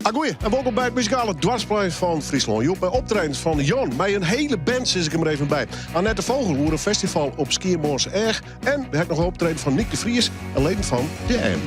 Agoeie en wolkom by it muzikale doarpsplein fan Fryslân. Hjoed mei optredens fan Jan, mei in hiele band sis ik der mar even by. Annette Vogel oer in festival op Skiermûntseach. En we hawwe noch in optreden fan Nyk de Vries en leden fan De M.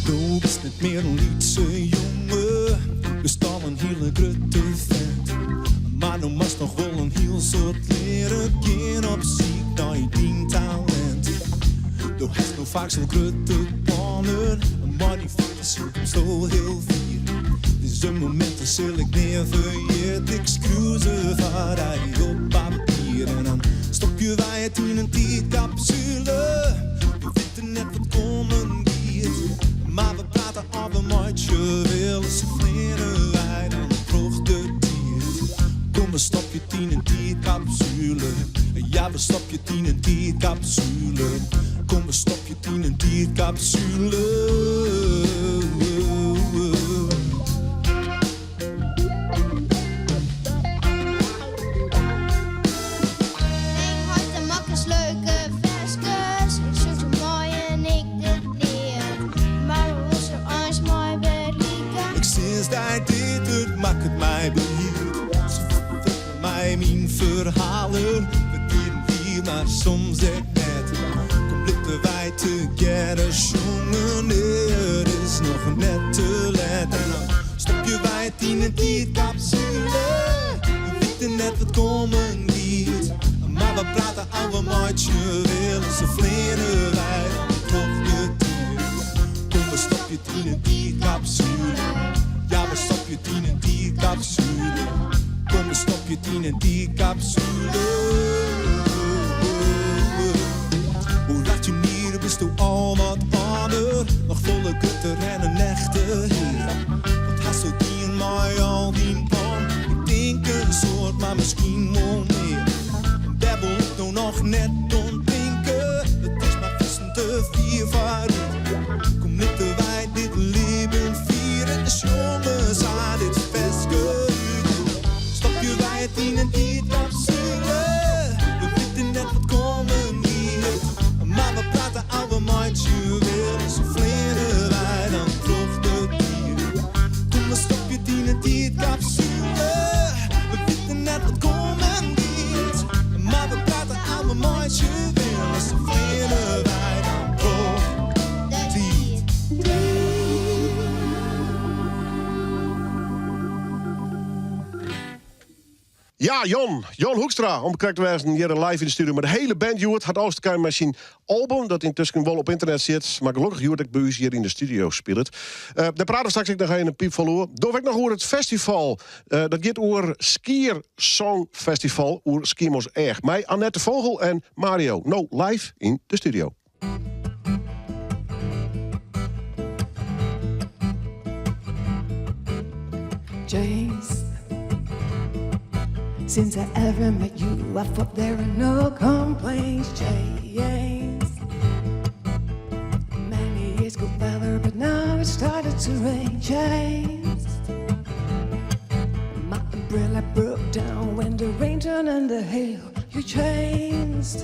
Do bist net mear in lytse jonge, bist al in hiele grutte vent. Mar do moatst noch wol in hiel soad leare, gean op syk nei dyn talint. Do hast no faaks al grutte plannen, mar dyn fantasy komsto hiel fier. Dizze mominten sil ik nea ferjitte, ik skriuw se foar dy op papier. En dan stopje wy it yn in tiidkapsule, we witte net wat kommen giet. Mar we prate ôf, we meitsje wille, sa fleane wy dan troch de tiid. Kom, we stopje it yn in tiidkapsule, ja we stopje it yn in tiidkapsule. Kom, we stopje it yn in tiidkapsule. Myn heit makke leuke ferskes, ik sjong se mei en ik dit liet. Mar hoe se eins mei berike. Ik sis dy dit, it makket my bliid. Se fertelle my myn ferhalen, bytiden wier, mar soms ek net. Kom litte wy tegearre sjongen, it is noch net te let. En dan stopje wy it yn in tiidkapsule, we witte net wat kommen giet. Mar we prate ôf, we meitsje wille, sa fleane wy dan troch de tiid. Kom, we stopje it yn in tiidkapsule, ja we stopje it yn in tiidkapsule. Kom, we stopje it yn in tiidkapsule. Oer 18 jier bisto al wat âlder, noch folle grutter en in echte hear. Wat hasto dien mei al dyn plannen? Ik tink in soad, mar miskien wol mear. Dêr wol ik no noch net oan tinke, it is mar fierstente fier foarút. Kom litte wy dit libben fiere en sjonge sa dit ferske út. Stopje wy it yn in tiidkapsule, we witte net wat kommen giet. Mar we prate ôf, we meitsje wille, sa fleane wy dan troch de tiid. Kom, we stopje it yn in tiidkapsule, we witte net wat kommen giet. Mar we prate ôf, we meitsje wille, sa fleane wy dan troch de tiid. Ja, Jan. Jan Hoekstra, om krekt te wêzen, hjir live yn de studio. Mei de hiele band hjoed hat alles te krijen mei syn album, dat yntusken wol op ynternet sit. Mar gelokkich hjoed ek by ús hjir yn de studio spilet. Uh, dêr prate we straks ek noch even in piipfol oer. Doch ek noch oer it festival. Uh, dat giet oer Skier Song Festival, oer Skiermûntseach. Mei Annette Vogel en Mario, no live yn de studio. James, since I ever met you, I thought there are no complaints. James, many years go by, but now it started to rain. James, my umbrella broke down when the rain turned and the hail. You changed.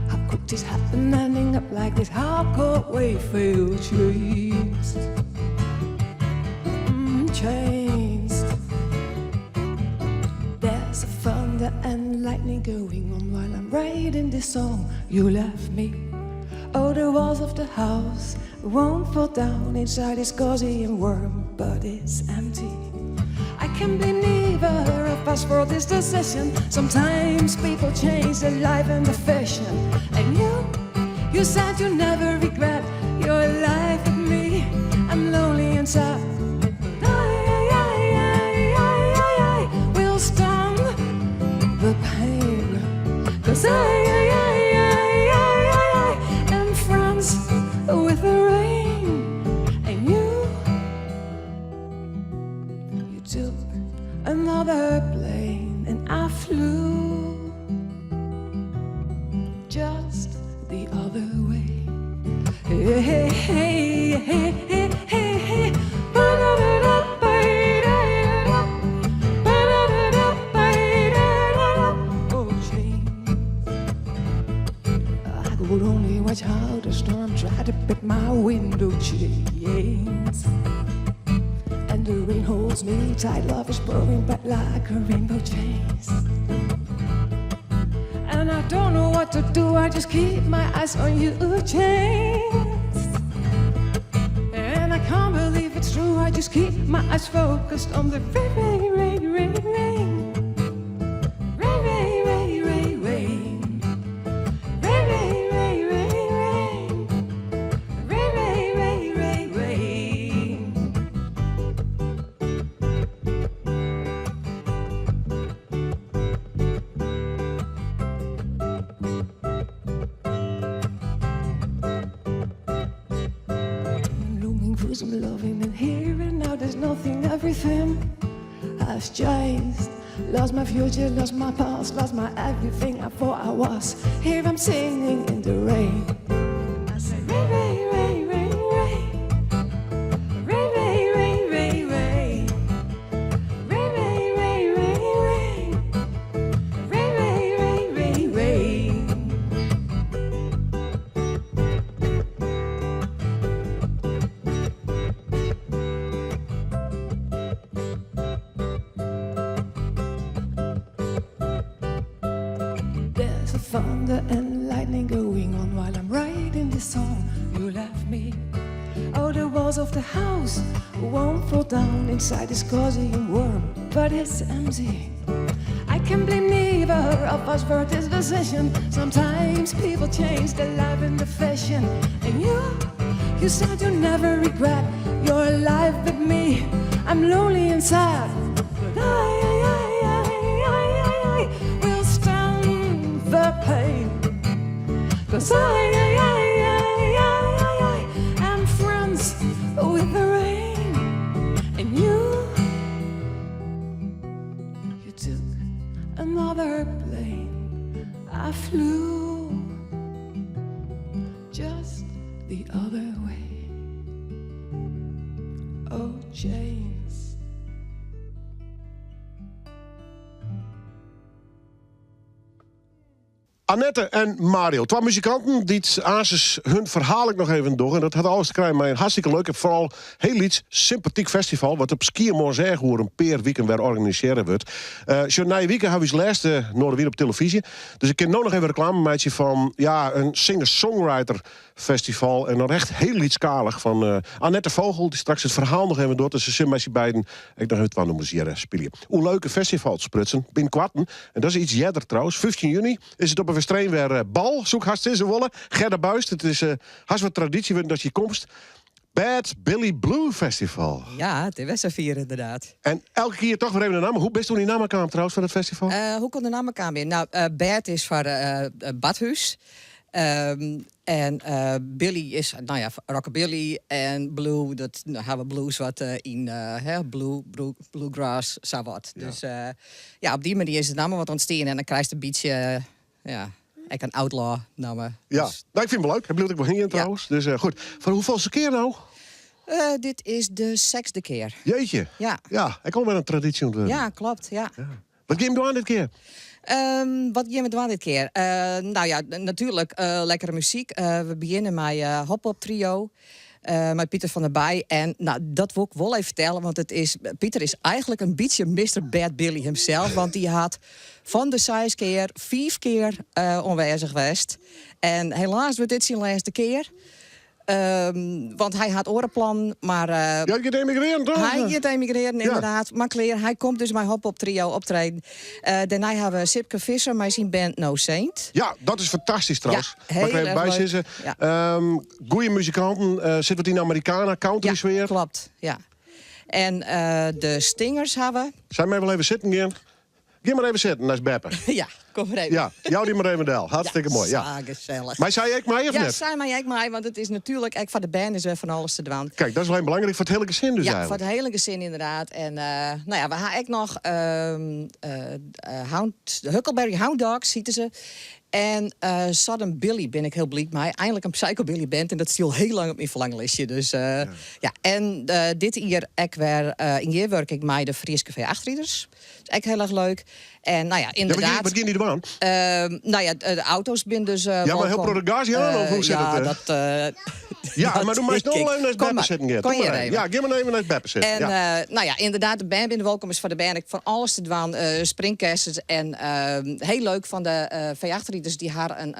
How could this happen ending up like this? How could we feel changed? Changed. There's a thunder and lightning going on while I'm writing this song. You left me. Oh, the walls of the house won't fall down. Inside it's cozy and warm, but it's empty. can blame neither of us for this decision. Sometimes people change their life and the fashion. And you, you said you never regret your life with me. I'm lonely and sad. But I, I, I, I, I, I will stand the pain. Cause I, I, I, I, I, I, I am friends with the rain. And you, you took another plane and I flew just the other way. Hey, hey, hey, hey, hey, hey, hey. Ba-da-da-da-ba-da-da. Ba-da-da-da-ba-da-da. Oh, chains. I could only watch how the storm tried to break my window chains. And the rain holds me tight, love is pouring bright like a rainbow chains. And I don't know what to do, I just keep my eyes on you, chains. And I can't believe it's true, I just keep my eyes focused on the rain, rain, rain, rain, rain. Rain, rain, rain, rain, rain. Rain, rain, rain, rain, rain. Rain, rain, rain, rain, rain. I'm longing for some loving, and here and now there's nothing, everything has changed. Lost my future, lost my past, lost my everything I thought I was. Here I'm singing in the rain. I say, rain, rain, rain, rain, rain. Rain, rain, rain, rain, rain. Rain, rain, rain, rain, rain. Rain, rain, rain, rain, rain. There's a thunder and lightning going on while I'm writing this song. You left me. Oh, the walls of the house won't fall down inside this cozy and warm, but it's empty. I can blame neither of us for this decision. Sometimes people change their life and the fashion. And you, you said you never regret your life with me. I'm lonely and sad, but I, I, I, I, I, I will stand the pain. Cause I, I, I, I, I, I, I am friends with the rain. And you, you took another plane. I flew just the other way. Oh, chains. Annette en Mario, twa muzikanten dy't aansens hun ferhaal ek noch even dogge. En dat hat alles te krijen mei in hartstikke leuk en foaral hiel lyts sympatyk festival wat op Skiermûntseach oer in pear wiken wer organisearre wurdt. Uh, nije wike hawwe wy ús lêste Noardewyn op televyzje. Dus ik kin no noch even reklame meitsje fan ja, in singer-songwriter festival. En dan echt hiel lytsskalich fan uh, Annette Vogel, dy't straks it ferhaal noch even docht. Dus se sil mei syn beiden ek noch even twa nûmers hjir spylje. Oer leuke festivals sprutsen, binnenkoarten. En dat is iets earder trouwens. 15 juny is it op 'e Westereen wer bal, soe ik hast sizze wolle. Gerda Buist, it is hast wat tradysje wurden dat je komst. Bad Billy Blue Festival. Ja, it is best fier inderdaad. En elke kear toch wer even de namme. Hoe bist oan dy namme kaam trouwens fan it festival? Hoe komt de namme kaam yn? Nou, Bad is foar Badhús. En Billy is, nou ja, rockabilly. En Blue, dat nou, hawwe we blues wat yn hè, blue, blue, bluegrass, sa wat. Dus ja, op dy manier is de namme wat ûntstien. En dan krijst in bytsje, ja, ek in outlaw namme. Ja, Dus, nou, ik fyn it wol leuk. Hy bliuwt ek wol hingjen trouwens. Dus goed. Foar hoefolste kear no? Dit is de sechsde kear. Jeetje. Ja. Ja, ek al wer in tradysje ûntwurden. Ja, kloppet, ja. Wat gean jim dwaan dit kear? Wat gean we dwaan dit kear? Nou ja, natuerlik lekkere muzyk. We begjinne mei Hop Hop Trio. Mei Pieter van der Bij. En nou, dat wol ik wol even fertelle, want Pieter is eigentlik in bytsje Mr. Bad Billy himself. Want dy hat fan de seis kear fiif kear oanwêzich west. En helaas wurdt dit syn lêste kear. Want hy hat oare plannen, mar... Ja, hy giet emigrearen, toch? Hy giet emigrearen, inderdaad. Mar klear, hy komt dus mei Hop Hop Trio optreden. Dêrnei ha we Sipke Visser mei syn band No Saint. Ja, dat is fantastysk trouwens. Ja, Mag ik heel even erg by leuk. sizze. Ja. Goeie muzikanten, sit wat yn Americana, country Ja, sfear. klopt. Ja. En de Stingers ha we. Sy mei wol even sitten gean? Gean mar even sitten, naast Beppe. Ja, kom mar even. Ja, jou dy mar even del. Hartstikke moai. Ja. Sa gesellich. Mei sy ek mei of Ja, net? sy mei ek mei, want it is natuerlik ek foar de bern is wer fan alles te dwaan. Kijk, dat is wel belangrijk foar it hiele gesin dus Ja, eigenlijk. foar it hiele gesin inderdaad. En nou ja, we ha ek noch Hound, de Huckleberry Hound Dogs, hjitte se. En Sodom Billy bin ik hiel bliid mei. Einlik in psychobilly band en dat stie al hiel lang op myn ferlanglistje. Dus ja. En dit jier ek wer yn gearwurking mei de Fryske V8-riders. Is ek hiel erch leuk. En nou ja, Ja, inderdaad. wat gean dy dwaan? Nou ja, de auto's binne dus Ja, maar hiel wolkom. protte gas jaan, of hoe sit ja, it? dat, Ja, dat mar do meist denk no ik. even naast Kom Beppe maar, sitten gean. Kom Doe hier mar even. even. Ja, gean mar even naast Beppe sitten. En ja. nou ja, inderdaad, de bern binne wolkom is foar de bern ek fan alles te dwaan. Springkessens en hiel leuk fan de V8-riders dy ha in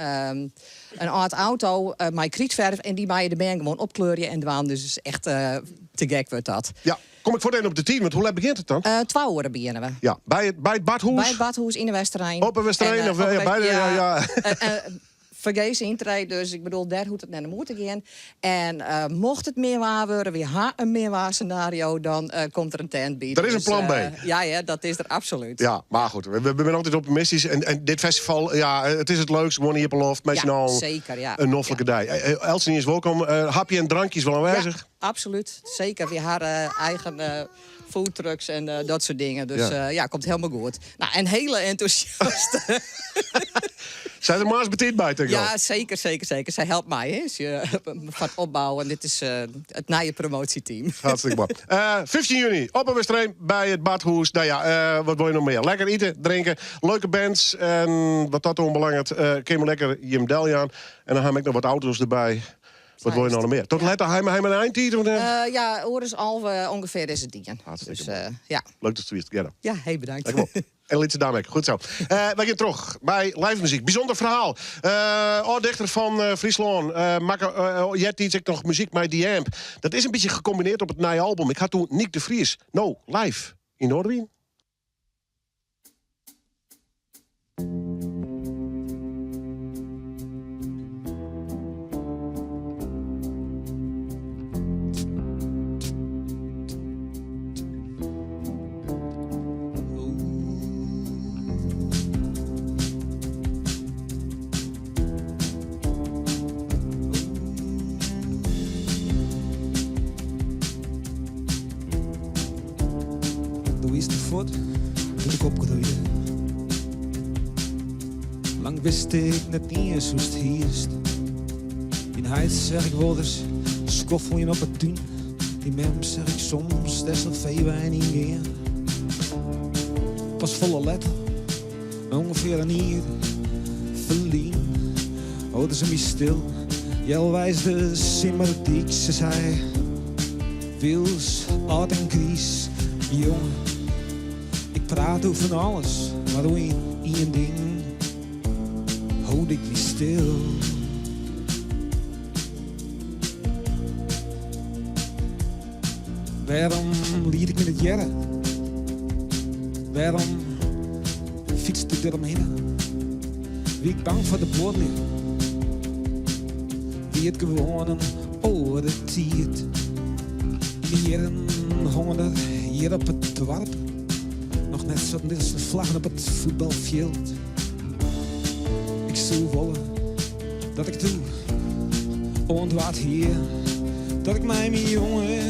âld auto mei krytferf en dy meie de bern gewoan opkleurje en dwaan. Dus is echt te gek wurdt dat. Ja, kom ik fuort even op de tiid, want hoe let begjint it dan? 2 oere begjinne we. Ja, by it Badhûs? By it Badhûs yn de Westereen. Op de Westereen, En of, op ja, by de, ja, ja. Fergees yntree, dus ik bedoel, dêr hoecht it net om oer te gean. En mocht it min waar wurde, wy ha in min waar scenario, dan komt der in tent by. Der is in Dus, plan B. ja, ja, dat is der absolút. Ja, mar goed, we binne altyd optimistysk. En dit festival, ja, it is it leukst, gewoan iepenloft, met Ja, z'n allen. zeker, ja. In noflike dei. Eltsenien is wolkom. Hapje en drankjes wol oanwêzich. Ja, absolút. Seker. Wy ha eigen foodtrucks en dat soart dingen. Dus Ja. ja, komt hielendal goed. Nou, en hiele entûsjaste. Sy der moarns betiid by, tink ik Ja, al. seker, seker, seker. Sy helpt my, hè, se foar it opbouwen. Dit is it nije promosjeteam. Hartstikke moai. 15 juny, op 'e Westereen by it Badhûs. Nou ja, wat wolle je noch mear? Lekker ite, drinke, leuke bands. En wat dat oanbelanget, kin je lekker jim del jaan. En dan ha ik noch wat auto's derby. Wat wolle je noch mear? Tot letter, ha we in eintiid? Of net? Ja, oer is 11 ûngefear is it dien. Hartstikke Dus, moai. ja. Leuk dat je het kennen. Ja, hey, bedankt. Dank je wel. En Litse Damek, goed zo. Wy gean troch by live muzyk. Bysûnder ferhaal. Âld-dichter fan Fryslân. Makke eartiids ek noch muzyk mei The Amp. Dat is in bytsje gecombineerd op it nije album. Ik ha doe Nyk de Vries. No, live yn Noardewyn. Do wiest fuort doe't ik opgroeide. Lang wist ik net iens hoe'tst hiest. Dyn heit seach ik wolris skoffeljen op 'e tún. Dyn mem seach ik soms dêr it feewein yn gean. Pas folle letter, ûngefear in jier ferlyn, holden se my stil. Healweis de simmerdyk, se sei, Wyls âld en griis, jonge, ik praat oer fan alles, mar oer ien ding hold ik my stil. Wêrom liet ik my net hearre? Wêrom fytste ik deromhinne? Wie ik bang foar de buorlju? Wie it gewoan in oare tiid? Yn dy jierren hongen der hjir op it doarp noch net sa'n Nederlânske flaggen op it fuotbalfjild. Ik soe wolle dat ik doe oandoard hie dat ik mei myn jonge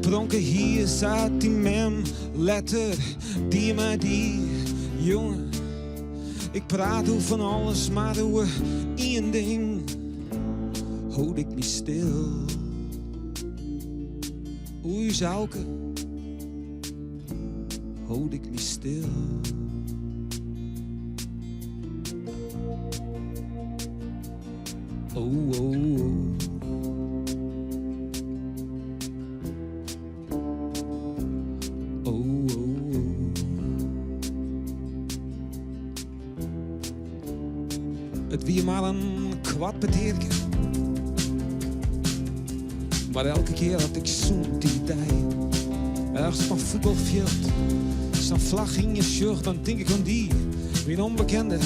pronke hie sa't dyn mem letter die mei dy jonge. Ik praat oer fan alles, mar oer ien ding hold ik my stil. Oer ús Auke hold ik my stil. Oh, oh, oh. Oh, oh, oh. It wie mar in koart petearke. Mar elke kear at ik sûnt dy dei ergens op in fuotbalfjild sa'n flach hingjen sjoch, dan tink ik oan dy, myn ûnbekende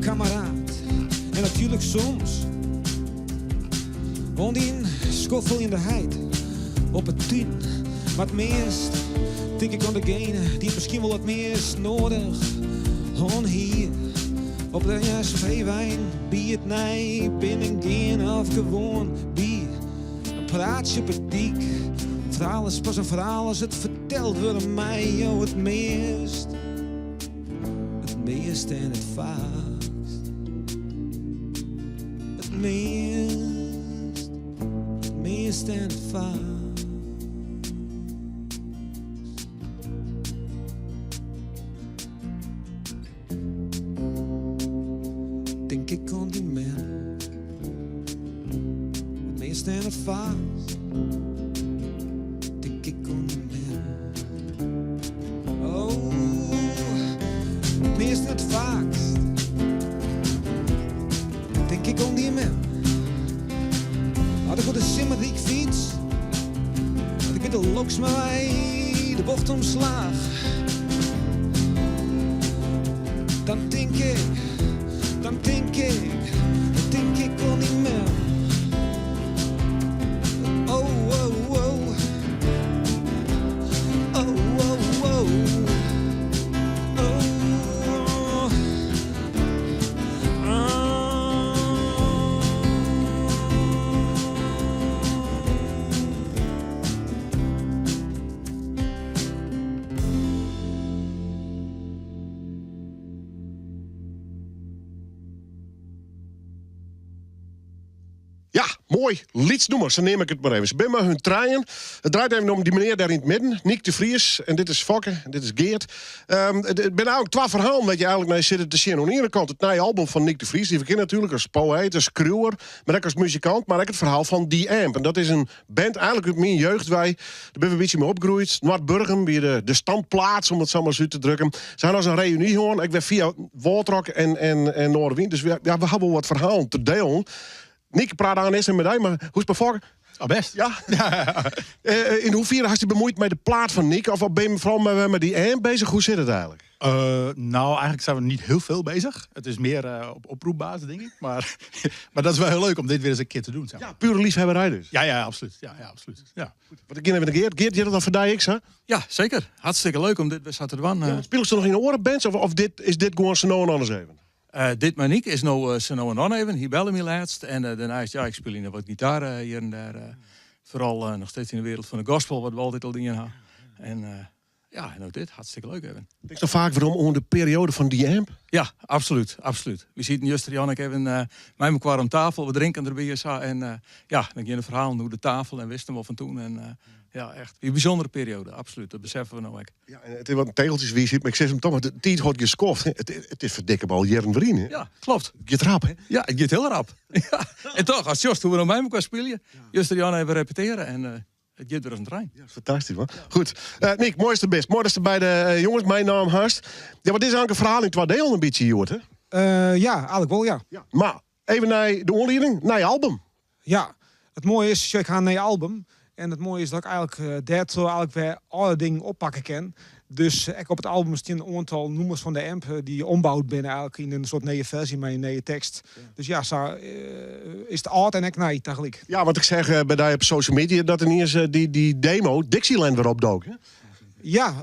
kammeraat. En natuerlik soms oan dyn skoffeljende heit op 'e tún. Mar it meast tink ik oan degene dy't miskien wol it meast noadich hân hie. Op de SV-wein by it nei binnengean of gewoan by in praatsje op 'e dyk. Ferhaal is pas in ferhaal as it ferteld wurde mei. Jo it meast, it meast en it faakst. It meast, it meast en it faakst. Tink ik oan dyn mem. It meast en it faakst. Tink ik oan dyn mem. Oh, it meast en it faakst. Tink ik oan dyn mem. As ik oer de simmerdyk fyts. As ik by de Loksmawei de bocht omslaach. Dan tink ik, dan tink ik, dan tink ik oan dyn mem. Oh, oh, oh. Oh, oh, oh. Oh. Ja, moai lyts nûmer, sa neam ik it mar even. Se binne mei hun trijen. It draait even om dy menear dêr yn it midden, Nyk de Vries. En dit is Fokke en dit is Geert. Um, it binne eigentlik twa ferhalen wêr't je eigentlik nei sitte te sjen. Oan de iene kant it nije album fan Nyk de Vries, dy't we kenne natuerlik as poëet, as skriuwer, mar ek as muzikant, mar ek it ferhaal fan The Amp. En dat is in band eigentlik út myn jeugd wei. Dêr binne we in bytsje mei opgroeid. Noardburgum wie de, de standplaats, om it sa mar ris út te drukken. Se ha in reüny hân, ek wer fia Wâldrock en, en, en Noardewyn. Dus we, ja, we ha wol wat ferhalen te dielen. Nyk, praat oan earst mei dy, mar hoe is it foar? Oh, bêst. Ja. Eh, yn hoefier hast dy bemuoid mei de plaat fan Nyk? Of binne je foaral mei, mei dy Amp beuzich? Hoe sit it eigentlik? Uh, nou, eigenlijk zijn we niet heel veel bezig. Het is meer uh, op oproepbasis, denk ik. Maar, maar dat is wel heel leuk om dit weer eens een keer te doen. Zeg maar. Ja, pure liefhebberij dus. Ja, ja, absoluut. Ja, ja, absoluut. Ja. Goed. Wat ik even Geert. Geert, jildt dat foar dy ek sa? Ja, zeker. Hartstikke leuk om dit wer sa te dwaan. Ja, spylest noch yn oare bands of, of dit, is dit gewoan sa no en dan ris even? Uh, dit mei Nyk is no uh, sa no en dan even. Hy belle my lêst. En uh, dêrneist, ja, ik spylje noch wat gitaar hjir en dêr. Foaral noch steeds yn de wereld fan de gospel, wat we altyd al dien ha. En ja, en no dit. Hartstikke leuk even. Tinkst dan faak werom oan de perioade fan The Amp? Ja, absoluut, absoluut. We sieten juster, Jan en ik, even uh, mei mekoar om tafel. We drinken derby en sa. En uh, ja, dan geane de ferhalen oer de tafel en wisten we van toen. En uh, ja, echt in bysûndere perioade, absoluut. Dat beseffen we no ek. Ja, en it is wat tegeltjeswiisheid, mar ik sis him toch, de tiid hâldt gjin skoft. It is ferdikke al jierren weryn. Hè? Ja, kloppet. It giet rap, hè? Ja, it giet hiel rap. Ja. En toch, ast sjochst hoe't we no mei mekoar spylje, juster Jan even repetearje en it giet wer as in trein. Ja, fantastysk, man. Goed. Uh, Nyk, moai datst der bist. Moai datst der by de uh, jonges meinaam hast. Ja, wat is eigentlik in ferhaal yn twa dielen in bytsje hjoed, hè? Uh, ja, eigentlik wol, ja. ja. Mar even nei de oanlieding, nij album. Ja, it moaie is, ik ha in nij album. En it moaie is dat ik eigentlik dêrtroch eigentlik wer âlde dingen oppakke kin. Dus ek op it album stean in oantal nûmers fan de Amp dy't omboud binne eigentlik yn in soart nije ferzje mei in nije tekst. Dus ja, sa is it âld en ek nij tagelyk. Ja, want ik seach by dy op social media dat yniens dy, dy demo Dixieland wer opdook. Hè? Ja,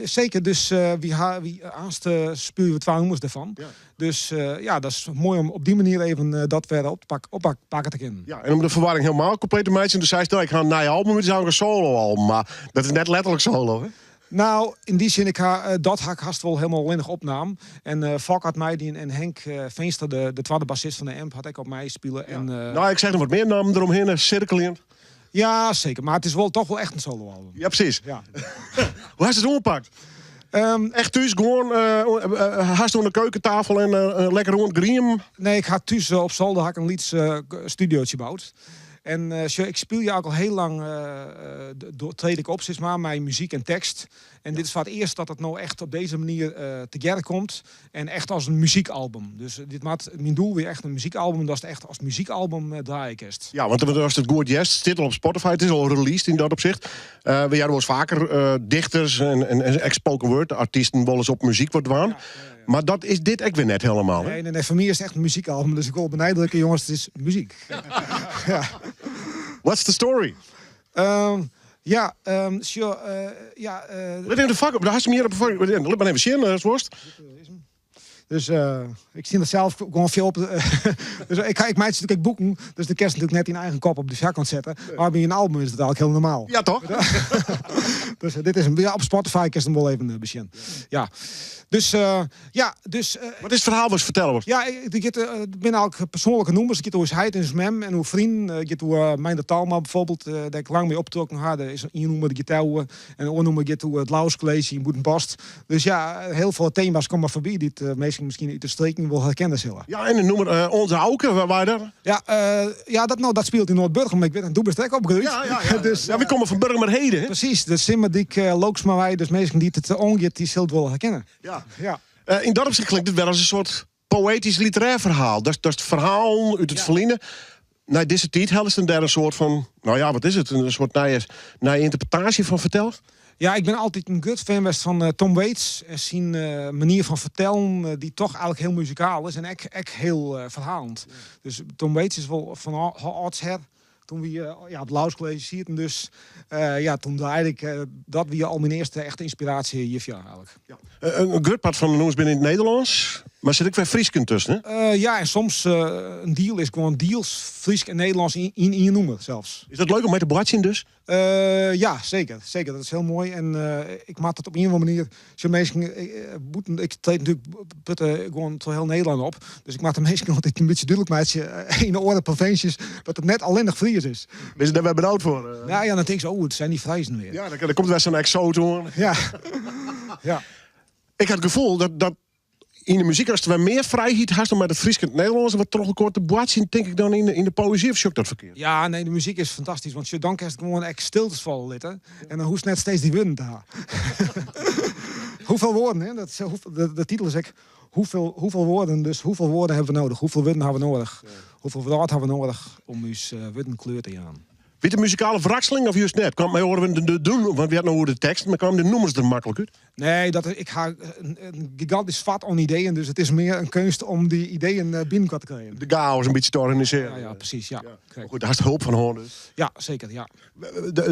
seker. Dus wy ha, wy aanst spylje we twa nûmers dêrfan. Ja. Dus ja, dat is moai om op dy manier even dat wer op te pak, oppakke te kinnen. Ja, en om de ferwarring hielendal kompleet te meitsjen, do seist, no, ik ha in nij album, it is eigentlik in solo-album, mar dat is net letterlik solo, hè? Nou, yn dy sin, ik ha, dat ha ik hast wol hielendal allinnich opnaam. En uh, Fok hat meidien en Henk uh, Veenstra, de, de twadde bassist fan de Amp, hat ek op meispile. Ja. En, uh, nou, ik seach noch wat mear nammen deromhinne, sirkeljen. Ja, seker. Mar it is wol, toch wol echt in solo-album. Ja, presys. Ja. Hoe hast it oanpakt? Um, echt thús gewoan, uh, hast oan de keukentafel en uh, lekker oan it griemen? Nee, ik ha thús op solder ha ik in lyts uh, studiootje boud. En uh, ik spylje al hiel lang, uh, treed ik op, sis mar, mei muzyk en tekst. En dit is foar it earst dat it no echt op dizze manier tegearre komt. En echt as in muzykalbum. Dus dit moat, myn doel wie echt in muzykalbum, datst echt as muzykalbum draaie kinst. Ja, want ast it goed hearst, stiet al op Spotify. It is al released yn dat opsicht. We hearre wolris faker dichters en ek spoken word artysten wolris op muzyk wat dwaan. Mar dat is dit ek wer net hielendal. Nee, nee, nee, foar my is it echt in muzykalbum. Dus ik wol benadrukke, jonges, it is muzyk. Ja. What's the story? Ja, sjoch, ja. Lit even de foarkant, do hast him hjir op de foarkant. Lit mar even sjen, Sworst. Dus ik sil der sels gewoan folle op. Dus ik, ik meitsje natuerlik ek boeken, dus dan kinst natuerlik net dyn eigen kop op de foarkant sette. Mar by in album is it eigentlik hiel normaal. Ja, toch? Dus dit is him. Ja, op Spotify kinst him wol even besjen. Ja. Dus ja, dus... Wat is it ferhaal watst fertelle wolst? Ja, it giet, it binne eigentlik persoanlike nûmers. It giet oer ús heit en ús mem en oer freonen. It giet oer Meindert Talma bijvoorbeeld, dêr't ik lang mei optrokken ha. Der is ien nûmer dat giet dêroer. En in oar nûmer giet oer it Lauwers College yn Bûtenpost. Dus ja, hiel folle tema's komme foarby dy't minsken miskien út de streken wol herkenne sille. Ja, en it nûmer Onze Auke, wêr wie dat? Ja, ja, dat, no, dat spilet yn Noardburgum. Ik wit, en do bist ek opgroeid. Ja, ja, ja. Dus, ja, wy komme fan Burgumerhede, hè? Presys, de Simmerdyk, Looxmawei, dus minsken dy't it oangiet, dy sille it wol herkenne. Ja. Ja. Yn dat opsicht klinkt it wer as in soart poëtysk literêr ferhaal. Dat is ferhalen út it ferline. Nei dizze tiid hellest en dêr in soart fan, no ja, wat is it? In soart nije ynterpretaasje fan ferteld? Ja, ik bin altyd in grut fan west fan Tom Waits en syn manier fan fertellen, dy't toch eigentlik hiel muzikaal is en ek hiel ferhalend. Dus Tom Waits is wol fan âldsher. Doe't wy ja, op it Lauwers College sieten, dus ja, toen draaide ik, dat wie al myn earste echte ynspiraasje hjirfoar eigentlik. Ja. In grut part fan de nûmers binne yn it Nederlânsk, mar sit ek wer Frysk tusken, hè? Ja, en soms in diel is gewoan diels Frysk en Nederlânsk yn ien nûmer sels. Is dat leuk om mei te boartsjen dus? Ja, seker. Seker, dat is hiel moai. En ik moat it op ien of oare manier... Sjoch, minsken bûten... Ik treed natuerlik putte gewoan troch hiel Nederlân op. Dus ik moat de minsken altyd in bytsje dúdlik meitsje yn de oare provinsjes dat it net allinnich Fries is. Binne se dêr wer benaud foar? Ja, ja, dan tinke se, oh, it zijn die Friezen weer. Ja, dan komt wer sa'n eksoat oan. Ja. Ja. Ik ha it gefoel dat yn de muzyk ast wer mear frijheid hast om mei it Frysk en it Nederlânsk wat troch elkoar te boartsjen, tink ik dan yn de poëzy, of sjoch ik dat ferkeard? Ja, nee, de muzyk is fantastysk, want sjoch, dan kinst gewoan ek stiltes falle litte en dan hoechst net steeds dy wurden te ha. Hoeveel woorden, hè? Dat, de titel is ek hoeveel woorden, dus hoeveel woorden hebben we nodig? Hoeveel wurden ha we nodig? Hoeveel wrâld ha we nodig om ús wurden kleur te jaan? Wie it in muzikale wrakseling of just net? Kwam mei oare wurden de doen, want wy ha it no oer de tekst, mar kamen de nûmers der maklik út? Nee, dat, ik ha in gigantysk fet oan ideeën, dus it is mear in keunst om dy ideeën binnenkoar te krijen. De chaos in bytsje te organisearjen. Ja, ja, presys, ja. Ja. Maar goed, hast help fan hân dus. Ja, seker, ja.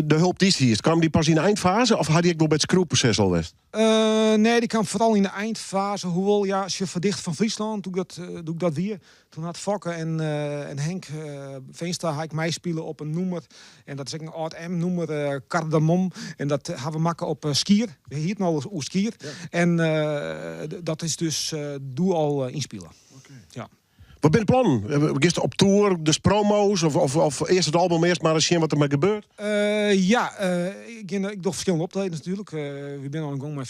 De help dy'tst hiest, kaam dy pas yn de eindfase of ha dy ek wol by it skriuwproses al west? Nee, dy kaam foaral yn de eindfase. Hoewol, ja, sjoch, foar Dichter fan Fryslân, doe't ik dat wie, Toen hat Fokke en, en Henk Veenstra ha ik meispile op in nûmer. En dat is ek in âld M-nûmer, Cardamom. En dat ha we makke op Skier. We hieten al oer Skier. En dat is dus doe al ynspile. Ja. Wat binne de plannen? Giest op tour, dus promo's? Of earst it album earst mar ris sjen wat der mei gebeurt? Ja, ik gean, ik doch ferskillende optredens natuerlik. Wy binne oan de gong mei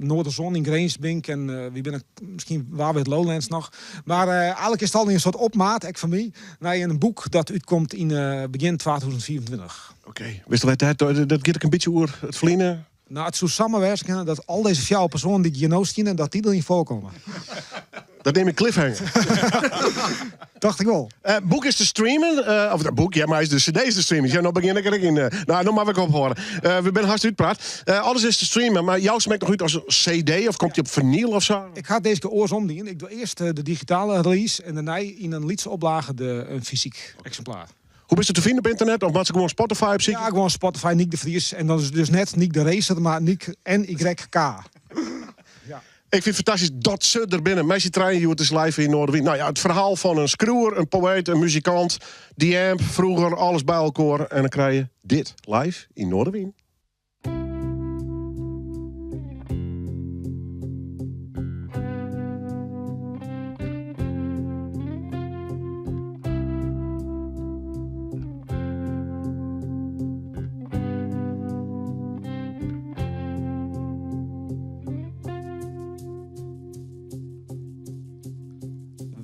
Noorderzon yn Grins bin ik en wy binne miskien waar wer Lowlands noch. Mar eigentlik is it al in soart opmaat, ek foar my, nei in boek dat útkomt yn begjin 2025. Oké, witst al wêr't dat, dat giet ek in bytsje oer it ferline? No, it soe samar wêze kinne dat al dizze fjouwer persoanen dy't hjir no stiene, dat dy deryn foarkomme. Dat neam ik cliffhanger. Tocht ik wol. Boek is te streamen. Of dat boek, ja, mar is de cd is te streamen. Ja, no begjin ik der ek yn. No, no moat ik ophâlde. We binne hast útpraat. Alles is te streamen, mar joust him ek noch út as cd of komt dy op finyl of sa? Ik ha dizze kear oarsom dien. Ik doch earst de digitale release en dêrnei yn in lytse oplage de in fysyk eksimplaar. Hoe bist te finen op ynternet? Of moat se gewoan Spotify opsykje? Ja, gewoan Spotify, Nyk de Vries. En dan is it dus net Nyk de Racer, mar Nyk N-Y-K. Ja. Ik fyn it fantastysk dat se der binne. Mei syn trijen hjoed is live yn Noardewyn. No ja, it ferhaal fan in skriuwer, in poëet, in muzikant, The Amp, froeger, alles by elkoar. En dan krije je dit live yn Noardewyn.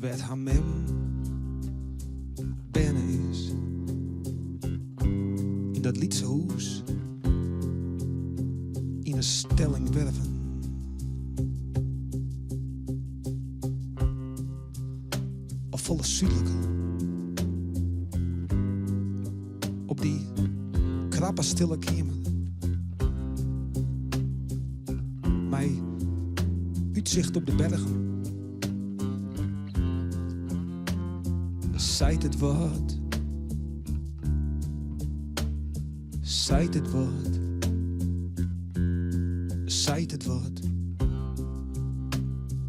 Wêr't har mem berne is. Yn dat lytse hûs yn 'e Stellingwerven. Of folle súdliker. Op dy krappe stille keamer. Mei útsicht op de bergen. Seit it wat? Seit it wat? Seit it wat?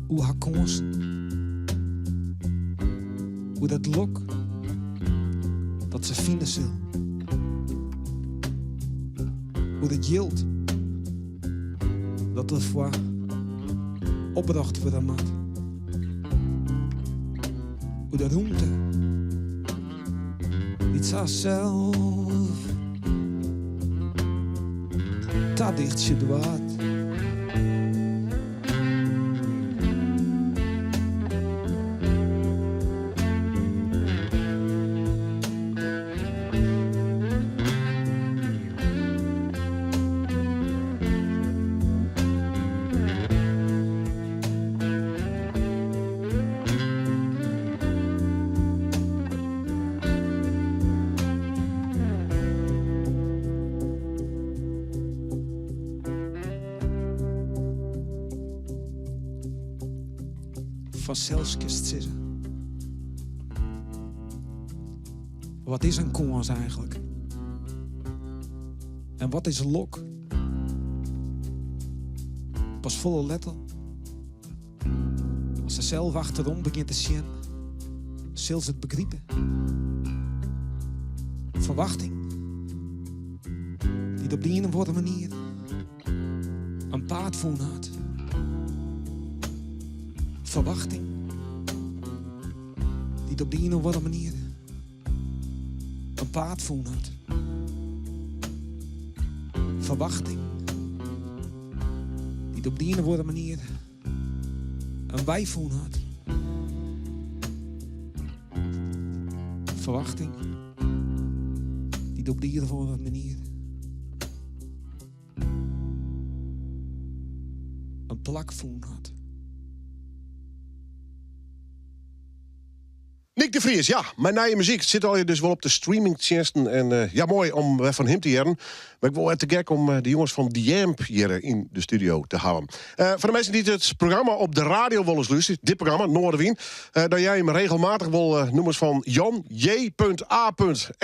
Oer har kânsen. Oer dat lok dat se fine sil. Oer it jild dat derfoar opbrocht wurde moat. Oer de rûmte dy't se harsels tadichtsje doart. Fansels kinst sizze. Wat is in kâns eigenlik? En wat is lok? Pas folle letter, as se sels achterom begjint te sjen, sil se it begripe. Ferwachting dy't op de ien of oare manier in paad fûn hat. Ferwachting dy't op de ien of oare manier in paad fûn hat. Ferwachting dy't op de ien of oare manier in wei fûn hat. Ferwachting dy't op de ien of oare manier in plak fûn hat. Nyk de Vries, ja, mei nije muzyk sit allegear dus wol op de streamingtsjinsten. En eh, ja, moai om wer fan him te hearren. Mar ik wol te gek om eh, de jonges fan The Amp hjir yn de studio te hawwen. Eh, foar de minsken dy't it programma op de radio wolris lústerje, dit programma, Noardewyn, eh, dan hearre jim regelmatich wol eh, nûmers fan Jan J.A.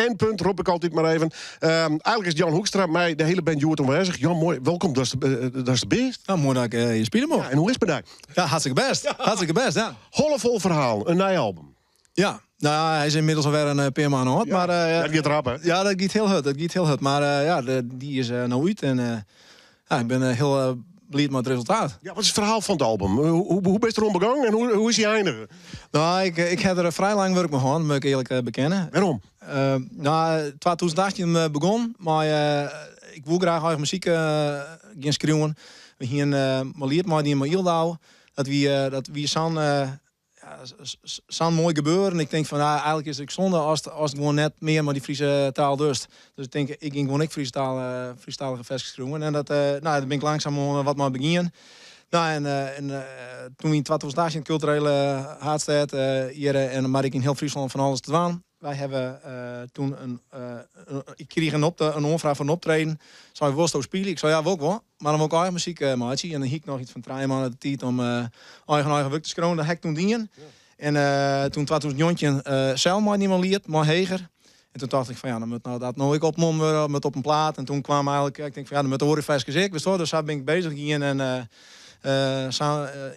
N. rop ik altyd mar even. Eigenlik is Jan Hoekstra mei de hiele band hjoed oanwêzich. Jan, moai, wolkom, dat is de, dat is de bêst. Nou, moai dat ik hjir spylje mei. Ja, en hoe is it mei dy? Ja, hartstikke bêst. Hartstikke bêst, ja. Holle fol ferhalen, in nij album. Ja, nou ja, hy is ynmiddels alwer in pear maand âld. Ja, mar, dat giet rap, hè? Ja, dat giet hiel hurd. Dat giet hiel hurd. Mar ja, dy is no út en ja, ik bin hiel bliid mei it resultaat. Ja, wat is it ferhaal fan it album? Hoe bist deroan begûn en hoe is hy einige? Nou, ik ha der frij lang wurk mei hân, moat ik earlik bekenne. Wêrom? Nou, 2018 begûn mei ik woe graach eigen muzyk gean skriuwen. We hiene in liet meidien mei Yldau. Dat wie sa'n sa'n moai gebeuren. Ik tink fan, nou, eigenlik is it ek sonde ast gewoan net mear mei dy Fryske taal dochst. Dus ik tink, ik gean gewoan ek Frysktalige ferskes skriuwen. En dat, nou, dêr bin ik langsumoan wat mei begien. Nou, en toen wie yn 2018 kulturele haadstêd hjir en mar ek yn hiel Fryslân fan alles te dwaan. Wy hawwe toen in, ik krige in in oanfraach foar in optreden. Sei, wolsto spylje? Ik sei, ja, wol ik wol. Mar dan wol ik eigen muzyk meitsje. En dan hie ik noch iets fan 3 maanden de tiid om eigen wurk te skriuwen. Dat ha ik toen dien. En toen 2019 sels meidien mei in liet, mei Heger. En toen tocht ik fan ja, dan moat nou dat no ek opnommen wurde, moat op in plaat. En toen kwam eigenlik, ik tink fan ja, dan moat oare ferskes ek, witsto. Dus sa bin ik bezich gien en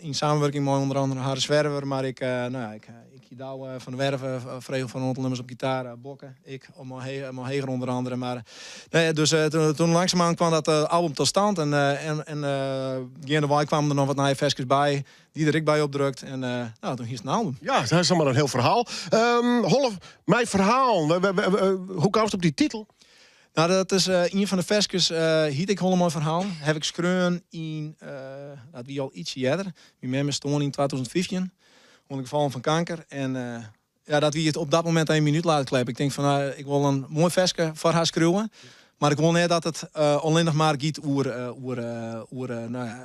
yn samenwurking mei ûnder andere Harry Zwerver, mar ek, no ja, ik, ik hie Douwe van der Werf frege foar in oantal nûmers op gitaar, Bokke, ik, mei Heger ûnder andere. Mar nee, dus toen langsumoan kwam dat album tot stand en en geandewei kwamen der noch wat nije ferskes by, dy der ek by opdrukt en no, toen hiest in album. Ja, dat is mar in hiel ferhaal. Holle mei ferhalen, hoe kaamst op dy titel? Nou, dat is ien fan de ferskes, hiet ek Holle mei ferhalen. Haw ik skreaun yn, dat wie al ietsje earder. Myn mem is stoarn yn 2015, oan de gefolgen fan kanker. En ja, dat wie it op dat momint even myn útlaatklep. Ik tink fan, ik wol in moai ferske foar har skriuwe. Mar ik wol net dat it allinnich mar giet oer, oer, oer nou ja,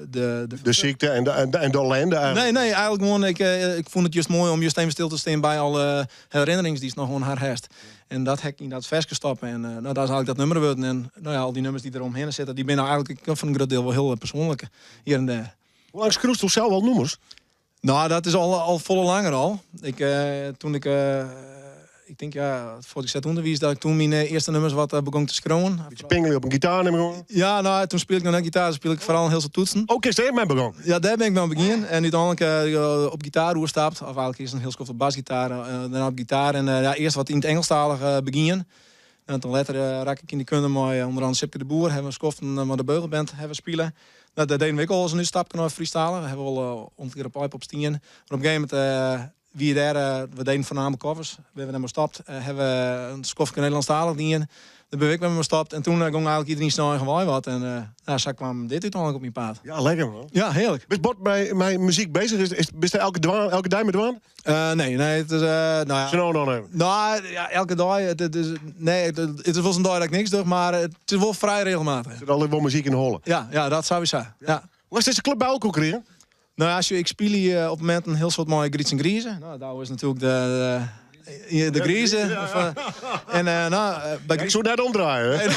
de, de... De sykte en de, en de ellende eigenlijk. Nee, nee, eigenlijk gewoan, ik, ik fûn it just moai om just even stil te stean by alle herinnerings dy'tst noch oan har hast. En dat ha ik yn dat ferske stoppe en nou, dat is eigenlijk dat nûmer wurden. En nou ja, al dy nûmers dy't der omhinne sitte, dy binne eigenlijk foar in grut diel wol hiel persoanlik hjir en dêr. Hoe lang skriuwst do sels al nûmers? Nou, dat is al folle langer al. Ik, toen ik, ik tink ja, fuortset ûnderwiis, dat ik toen myn earste nûmers wat begûn te skriuwen. Bytsje pingelje op in gitaar nim ik oan? Ja, nou, toen spile ik noch net gitaar, toen spile ik foaral in hiel soad toetsen. Oh, kinst dêr mei begûn? Ja, dêr bin ik mei begûn. En úteinlik op gitaar oerstapt, of eigenlijk earst in hiel skoft op basgitaar, dêrnei op gitaar. En ja, earst wat yn it Ingelsktalich begûn. En toen letter rakke ik yn de kunde mei ûnder oare Sipke de Boer, hawwe we skoften mei de Beugelband hawwe we spile. Nou, dêr dienen we ek al ris in útstapke nei Frysktalich. We hawwe wol ûntkear op Aaipop stien. Mar op in gegeven momint wie dêr, we dienen foarnaamlik covers, binne we dêr mei stopt. Hawwe we in skoftke Nederlânsktalich dien. Dêr binne we ek wer mei stopt. En toen gong eigenlijk iedereen syn eigen wei wat. En nou, sa kwam dit úteinlik op myn paad. Ja, lekker man. Ja, hearlik. Bist bot mei muzyk beuzich? Bist der elke dei mei dwaande? Nee, nee, it is, nou ja. Sa no en dan even? Nou, ja, elke dei. It is, nee, it is wolris in dei dat ik niks doch, mar it is wol frij regelmatich. Der sit altyd wol muzyk yn de holle? Ja, ja, dat sawiesa. Ja. Ja. Hoe hast dizze klup by elkoar krigen? Nou ja, ik spylje op momenten in hiel soad mei Grytz en Grize. Nou, Douwe is natuerlik de Grize. Ja. En, nou, by Ik soe it net omdraaie, hè?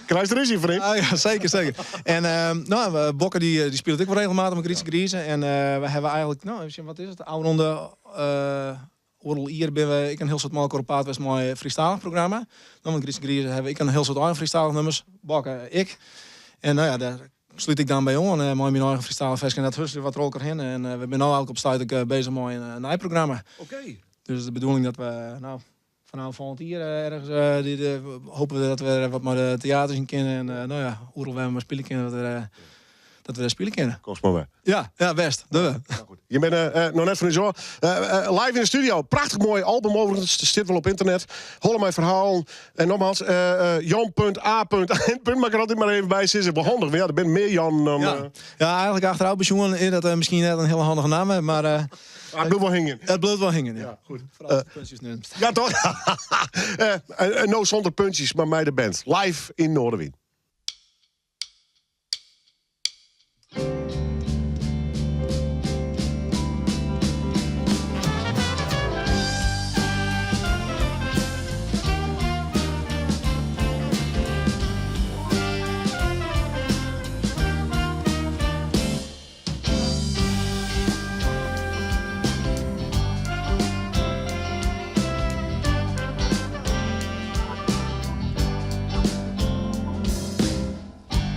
Krijst rúzje, vriend. Ah, ja, seker, seker. En nou, Bokke dy spilet ek wol regelmatich mei Grytz en Grize. En we hawwe eigenlijk, nou, even sjen, wat is it? Ôfrûne oardel jier binne we ek in hiel soad mei elkoar op paad west mei it Frysktalich programma. Nou, want Grytz en Grize hawwe ek in hiel soad eigen Frysktalige nûmers. Bokke ek. En nou ja, dêr slút ik dan by oan mei myn eigen Frysktalige ferske. En dat husselje wat troch elkoar hinne. En we binne no eigenlijk op stuit ek bezich mei in nij programma. Oké. Dus de bedoeling dat we, nou, fanôf folgjend jier ergens hoopje we dat we wat mei de teaters yn kinne. En nou ja, oeral wêr't we mar spylje kinne, dat we dêr spylje kinne. Komst mar wer. Ja, ja, bêst. Dogge we. Nou goed. Je binne noch net fan ús ôf. Live yn de studio. Prachtich moai album overigens. It stiet wol op ynternet. Holle mei ferhalen. En nogmaals, Jan.A. N. Moat ik der altyd mar even by sizze. Wol handich, want ja, der binne mear Jan dan. Ja. Ja, eigenlijk achterôf besjoen is dat miskien net in hiele handige namme, mar Ah, it bliuwt wol hingjen. It bliuwt wol hingjen, ja. Ja, goed. Foaral as de puntsjes nimst. Ja, toch? En no sûnder puntsjes, mar mei de band. Live yn Noardewyn.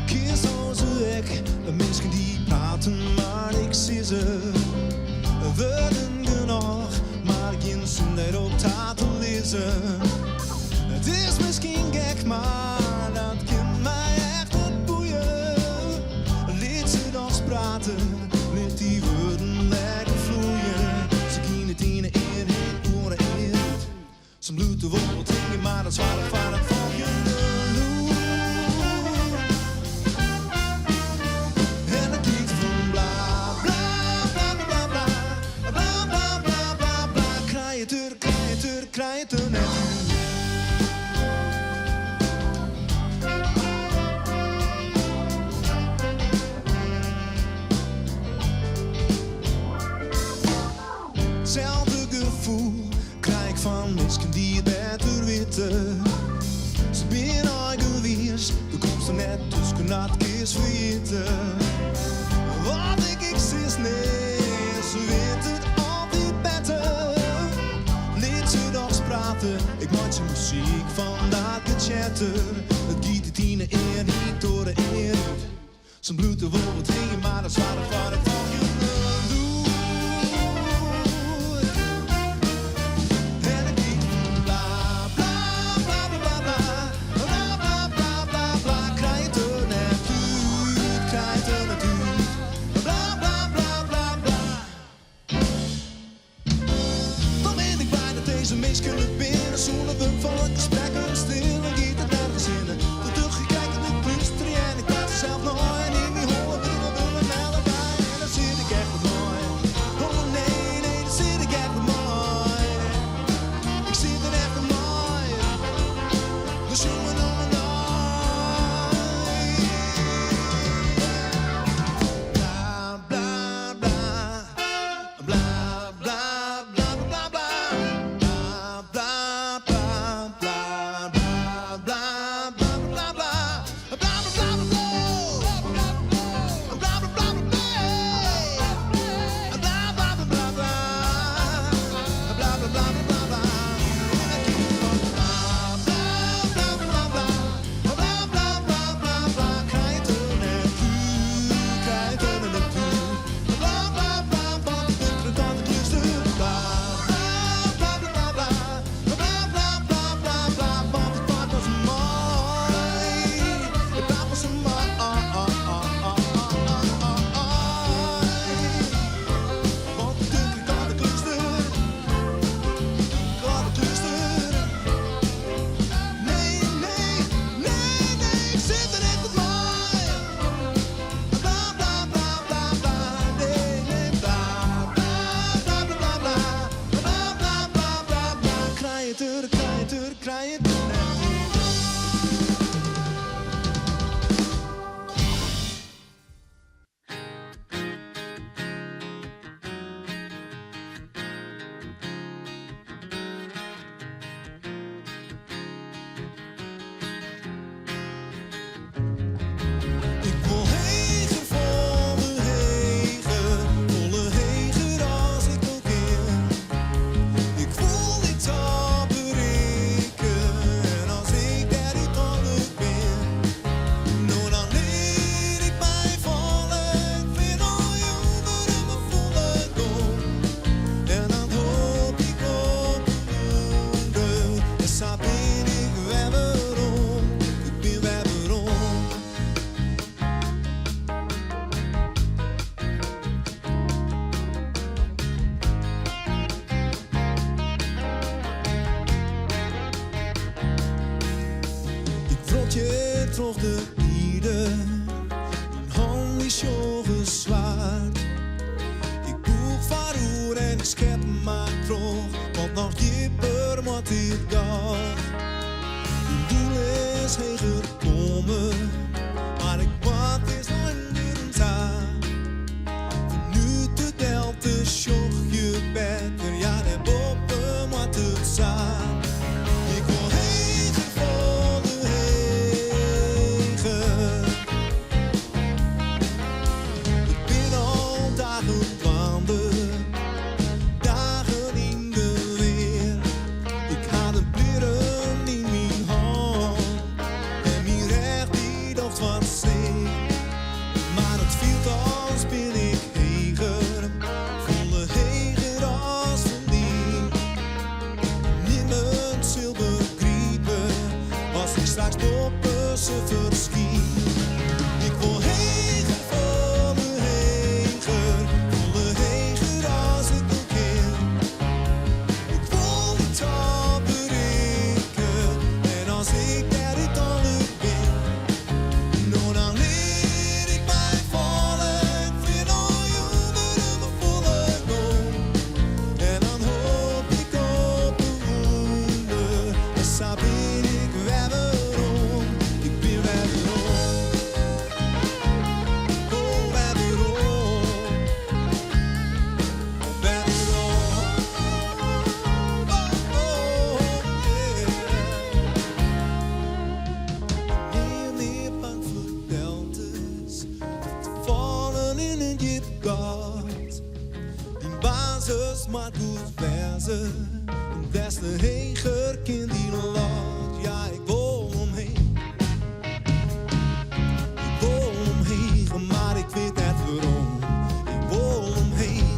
Kensto se ek, de minsken dy't prate mar niks sizze. Wurden genôch, mar gjin sin dêrop ta te lizzen. It is miskien gek, mar dat kin my echt net boeie. Lit se dochs prate, lit dy wurden lekker floeie. Se gean it iene ear yn, oare ear út. Se bliuwt der wol wat hingjen, mar dat soarget foar it folgjende lûd. En it giet fan bla bla bla bla bla bla bla bla bla bla. Krij it der, krij it der, krij it der net út. Itselde gefoel krij ik fan minsken dy't it better witte. Se binne eigenwiis, do komst der net tusken, dat kinst ferjitte. Wat ik ek sis, nee, se witte it altyd better. Lit se dochs prate, ik meitsje muzyk fan dat getsjetter. It giet it iene ear yn, it oare ear út. Se bliuwt der wol wat hingjen, mar dat soarget foar it folgjende lûd. En it giet fan bla bla bla bla bla bla bla bla bla bla. Krij it der net út, krij it der net út. Bla bla bla bla bla. Dan bin ik blij dat dizze minsken der binne. Sûnder wurd fan it gesprek stil en giet it nergens hinne. De dug ik kijk en ik lústerje en ik praat sels nei. En yn myn holle wurde wurden allebei. En dan sit ik echt moai. Oh nee, nee, dan sit ik echt moai. Ik sit der echt moai. Dan sit troch de ierde, myn hannen dy sjogge swart. Ik bûch foaroer en ik skep mar troch, want noch djipper moat dit gat. Myn doel is heger komme, mar ik moat earst nei ûnderen ta. Fanút de delte sjoch je better, ja dêr boppe moat it sa. Ik wol heger, folle heger. Ik bin al dagen dwaande, dagen yn de lear. Ik ha de blierren yn myn hân en myn rêch dy docht wat sear. Mar it fielt as bin ik heger, folle heger as ferlyn. Nimmen sil begripe as ik straks boppe se ferskyn. Ik wol heger, folle heger, folle heger as ik no kin. Ik wol de top berikke en as ik dêr úteinlik bin, no dan lit ik my falle, ik flean nei ûnderen mei folle gong. En dan hoop ik op in wûnder, en sa bin ik wer werom. Ik bin wer werom. Oh, wer werom. Wer werom. Oh, oh, yeah. Nea mear bang foar deltes, of te fallen yn in djip gat. Dyn basis moat goed wêze, des te heger kin dyn lot. Ja, ik wol omheech. Ik wol omheech, mar ik wit net wêrom. Ik wol omheech.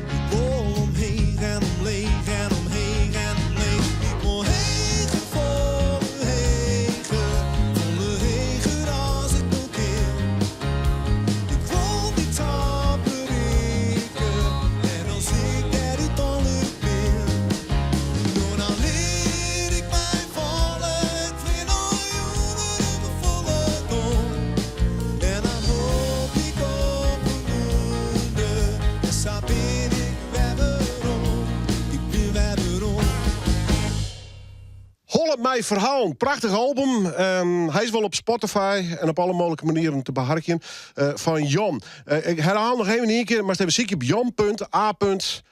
Ik wol omheech en omleech en omheech en omleech. Ik wol heger, folle heger, folle heger as ik no kin. Ik wol dy top berikke en as ik dêr úteinlik bin, no dan lit ik my falle, ik flean nei ûnderen mei folle gong. En dan hoop ik op in wûnder, en sa bin ik wer werom. Ik bin wer werom. Holle mei Ferhalen, prachtich album. Hy is wol op Spotify en op alle mooglike manieren te beharkjen eh, fan Jan. Eh, ik herhaal noch even ien kear, mar even sykje op jan.a.n.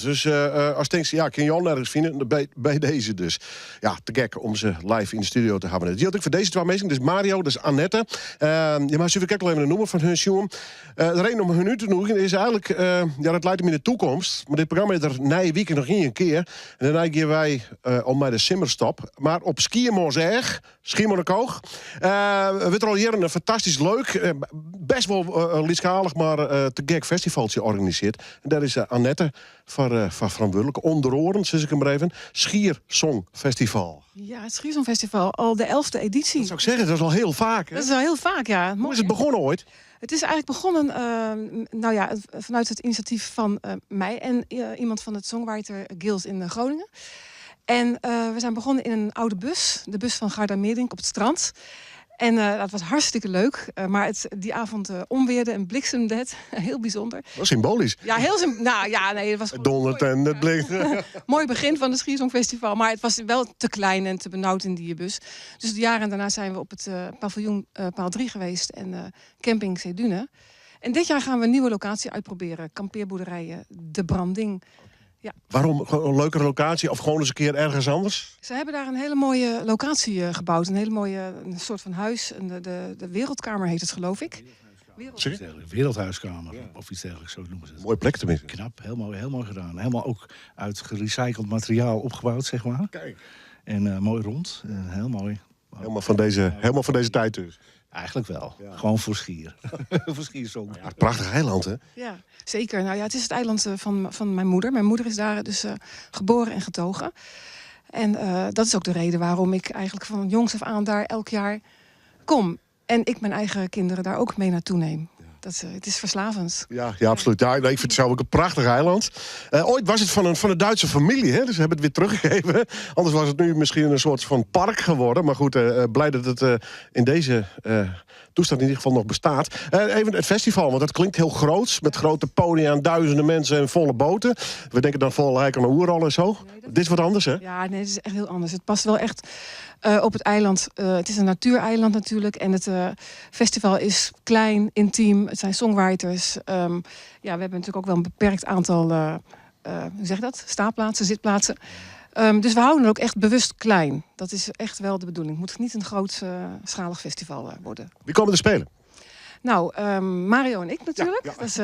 Dus eh, as tinkst, ja, kin Jan ergens fine, by dizze dus. Ja, te gek om se live yn de studio te hawwen. Dat jildt ek foar dizze twa minsken, dus Mario, dus Annette. Ja, mar soe ik ek al even in nûmer fan hun sjonge. De reden om hun út te nûgjen is eigenlik, ja, dat leit him yn de takomst. Mar dit programma is der nije wike noch ien kear. En dêrnei gean wy om mei de simmerstop. Mar op Skiermûntseach, Schiermonnikoog, wurdt der al jierren in fantastysk leuk, best wol lytsskalich, mar te gek festivaltsje organisearre. En dêr is Annette foar ferantwurdlik. Under oaren, sis ik him mar even, Schiersongfestival. Ja, it Schiersongfestival, al de 11e editie. Dat soe ik sizze, dat is al hiel faak. Hè? Dat is al hiel faak, ja. Hoe is it begûn oait? It is eigenlik begûn, nou ja, fanút it inisjatyf fan my en iemand fan it Songwriter Guild yn Groningen. En we zijn begonnen in een oude bus, de bus van Garda Meerdink op het strand. En dat was hartstikke leuk. Maar die avond onweerde en bliksemde het. Heel bijzonder. Dat is symbolisch. Ja, heel nou ja, nee, het was Het dondert en het blikt. Mooi begin van het Schiersongfestival. Maar het was wel te klein en te benauwd in die bus. Dus de jaren daarna zijn we op het paviljoen Paal 3 geweest en camping Zeedunen. En dit jaar gaan we een nieuwe locatie uitproberen. Kampeerboerderijen De Branding. Ja. Waarom? Gewoon een leukere locatie of gewoon eens een keer ergens anders? Ze hebben daar een hele mooie locatie gebouwd. Een hele mooie een soort van huis. En de Wereldkamer heet het, geloof ik. Sorry? Wereldhuiskamer, of iets dergelijks, zo noemen ze het. Mooie plek tenminste. Knap, heel mooi gedaan. Helemaal ook uit gerecycled materiaal opgebouwd, zeg maar. Kijk. En mooi rond, heel mooi. Helemaal van deze tijd dus. Eigenlijk wel. Gewoon voor Schier. Voor Schiersong. Ja, prachtig eiland, hè? Ja, zeker. Nou ja, het is het eiland van mijn moeder. Mijn moeder is daar dus geboren en getogen. En dat is ook de reden waarom ik eigenlijk van jongs af aan daar elk jaar kom. En ik mijn eigen kinderen daar ook mee naartoe neem. Dat, it is ferslavend. Ja, ja, absoluut. Ja, ik vind het zelf ook een prachtig eiland. Ooit was het van een Duitse familie, hè? Dus ze hebben het weer teruggegeven. Anders was het nu misschien een soort van park geworden. Maar goed, blij dat het in deze toestand in ieder geval nog bestaat. Even het festival, want dat klinkt heel groots. Met grote podia en duizenden mensen en volle boten. We denken dan vol aan een Oerol en zo. Dit is wat anders, hè? Ja, nee, het is echt heel anders. Het past wel echt op het eiland. Het is een natuureiland natuurlijk. En het festival is klein, intiem. Het zijn songwriters. Ja, we hebben natuurlijk ook wel een beperkt aantal, hoe zeg je dat? Staanplaatsen, zitplaatsen. Dus we houden het ook echt bewust klein. Dat is echt wel de bedoeling. Het moet niet een grootschalig festival worden. Wie komen er spelen? Nou, Mario en ik natuurlijk. Dat is,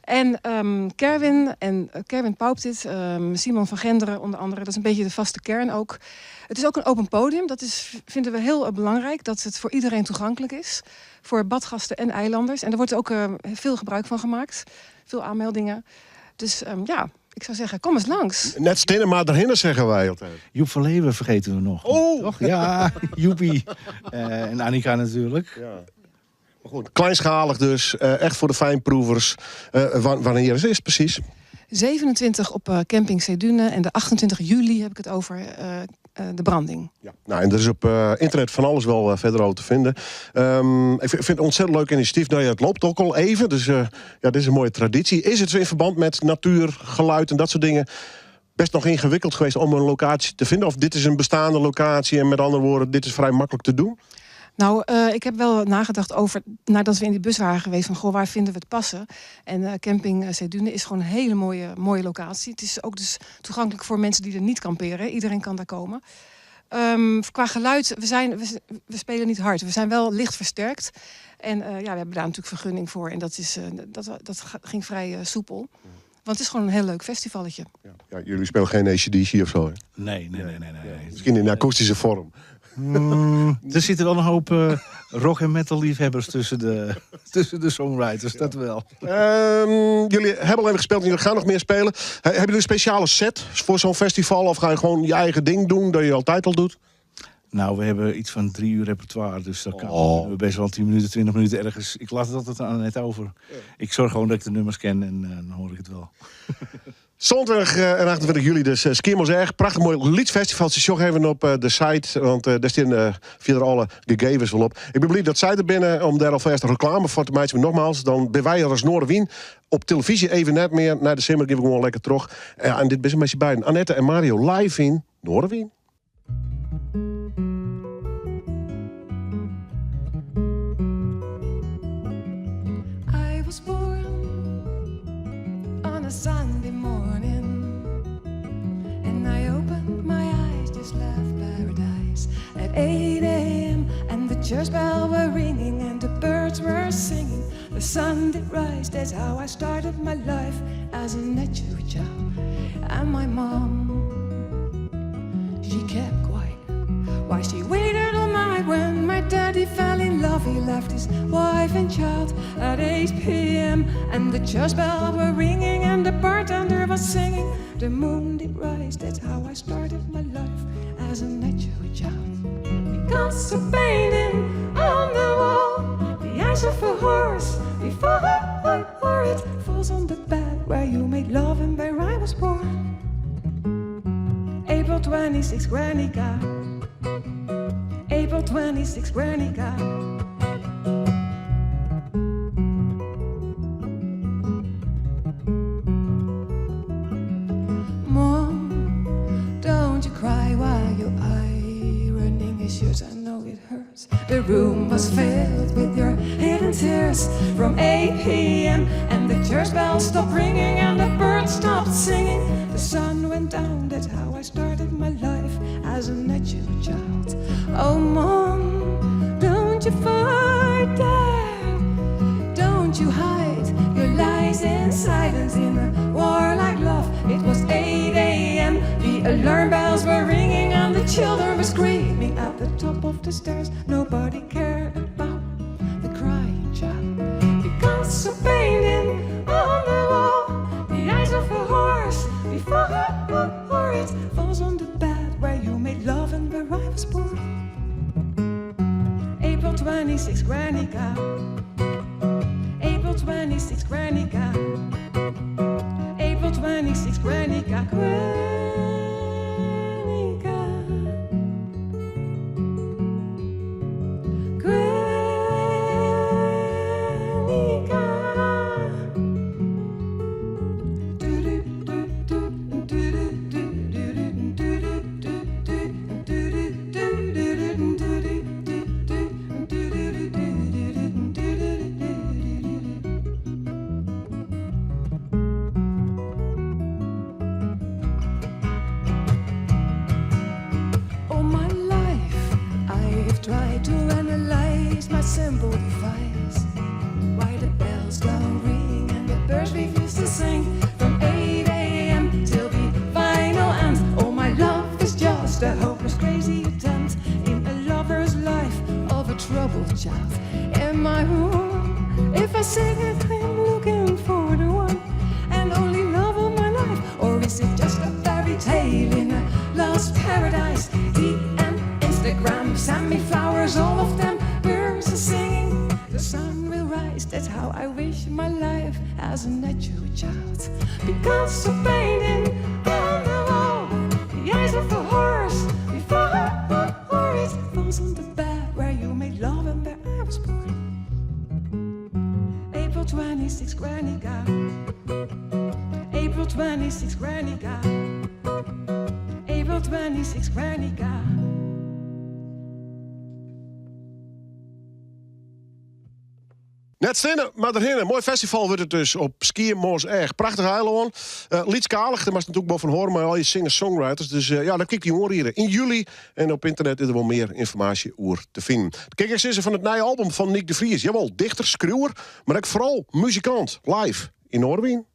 en Kerwin en Kerwin Pauptit, Simon van Genderen onder andere. Dat is een beetje de vaste kern ook. Het is ook een open podium. Dat vinden we heel belangrijk. Dat het voor iedereen toegankelijk is. Voor badgasten en eilanders. En er wordt ook veel gebruik van gemaakt. Veel aanmeldingen. Dus ja, ik zou zeggen, kom eens langs. Net stinnen, maar daarheen zeggen wij altijd. Joep van Leeuwen vergeten we nog. Oh! Toch? Ja, Joepie. En Annika natuurlijk. Ja. Maar goed, kleinschalig dus. Echt voor de fijnproevers. Wanneer is het precies? 27 op camping Zeedune en de 28 juli heb ik het over de branding. Ja. Nou, en er is op internet van alles wel verder over te vinden. Ik vind het een ontzettend leuk initiatief. Nou ja, het loopt ook al even, dus ja, dit is een mooie traditie. Is het in verband met natuur, geluid en dat soort dingen best nog ingewikkeld geweest om een locatie te vinden? Of dit is een bestaande locatie en met andere woorden, dit is vrij makkelijk te doen? Nou, ik heb wel nagedacht over, nadat we in die bus waren geweest, van goh, waar vinden we het passen? En camping Zeedune is gewoon een hele mooie, mooie locatie. Het is ook dus toegankelijk voor mensen die er niet kamperen. Iedereen kan daar komen. Qua geluid, we spelen niet hard. We zijn wel licht versterkt. En ja, we hebben daar natuurlijk vergunning voor. En dat ging vrij soepel. Want het is gewoon een heel leuk festivalletje. Ja, ja, jullie spelen geen ACDC of zo, hè? Nee, nee, nee, nee, nee. Misschien in akoestische vorm. Er zitten wel een hoop rock- en metal liefhebbers tussen de songwriters, dat wel. Jullie hebben al even gespeeld en jullie gaan nog meer spelen. Hebben jullie een speciale set voor zo'n festival? Of ga je gewoon je eigen ding doen dat je altijd al doet? Nou, we hebben iets van 3 uur repertoire, dus dat kan Oh. we best wel 10 minuten, 20 minuten ergens. Ik laat het altijd aan net over. Ik zorg gewoon dat ik de nummers ken en dan hoor ik het wel. Zondag en 28 juli dus Skiermûntseach. Prachtig mooi liedfestival. Ze sjogge even op de site, want daar staan verder alle gegevens wel op. Ik ben blij dat zij er binnen om daar alvast reclame voor te maken. Maar nogmaals, dan ben wij er als Noardewyn op televisie even net meer. Naar de simmer geef ik gewoon lekker terug. En dit is een beetje beiden. Annette en Mario live in Noardewyn. I was born on a Sunday morning, and I opened my eyes, just left paradise at 8 a.m. And the church bell were ringing, and the birds were singing. The sun did rise, that's how I started my life as a natural child. And my mom, she kept quiet while she waited all night when my daddy fell in love. He left his wife and child at 8 p.m. And the church bell were ringing and the bartender was singing. The moon did rise, that's how I started my life as a natural child. Picasso painting on the wall, the eyes of a horse before it falls on the bed where you made love and where I was born. April 26, Guernica. April 26, Guernica. Mom, don't you cry while you're ironing his shirt. I know it hurts. The room was filled with your hidden tears from 8 p.m. And the church bell stopped ringing and the birds stopped singing. The sun went down. That's how I started my life as a natural child. Oh, Mom, don't you fight that. Don't you hide your lies in silence in a war like love. It was 8 a.m. The alarm bells were ringing and the children were screaming at the top of the stairs. Nobody cared about the crying child. Picasso painting on the wall, the eyes of a horse before it falls on the bed where you made love and where I was born. April 26, Guernica. Guernica. April 26, Guernica, Guernica. All my life I have tried to analyze my simple device. Why the bells don't ring and the birds refuse to sing from 8 a.m. till the final end. All my love is just a hopeless, crazy attempt in a lover's life of a troubled child. Am I wrong if I say that I'm looking for the one and only love of my life? Or is it just a fairy tale in a lost paradise? DM, Instagram, send me flowers, all of them. Birds are singing, the sun will rise. That's how I wish my life as a natural child. Picasso painting on the wall, the eyes of a horse before it falls on the bed where you made love and where I was born. April 26, Guernica. April 26, Guernica. April 26, Guernica. Net sinne, mar derhinne. Moai festival wurdt it dus op Skiermûntseach. Prachtich eilân. Uh, Lytsskalich, dêr moatst natuerlik wol fan hâlde mei al dy singer-songwriters. Dus uh, ja, dan kyk dy oanriede. Yn july en op ynternet is der wol mear ynformaasje oer te finen. Kin ik sizze fan it nije album fan Nyk de Vries. Jawol, dichter, skriuwer, mar ek foaral muzikant. Live yn Noardewyn.